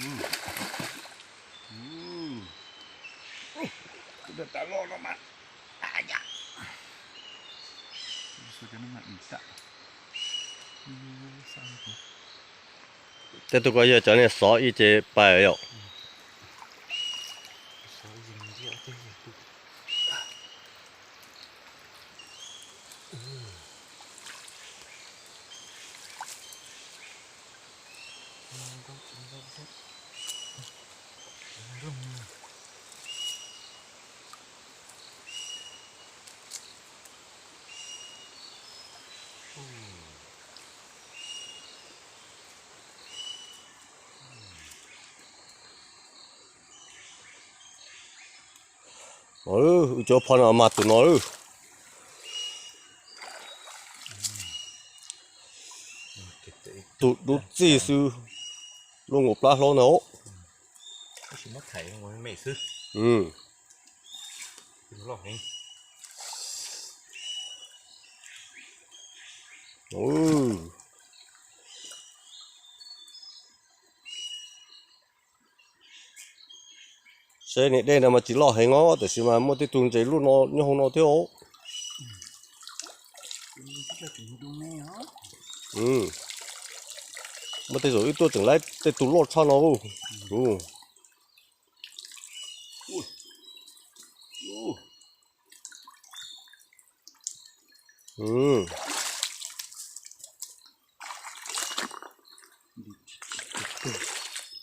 Tej tug ko yog cov niag xov ib ce pais yom. Wb cov phom no mas tus no, tus dub txij xwb, luaj nkaus plab hlob ntag. Seb niag dej no mas tsis loj heev os, tab sis mas muaj tej tug ntses luaj no nyob hauv no thiab os. Muaj tej zaum wb tuaj tseem laib tej tug loj tshaj no.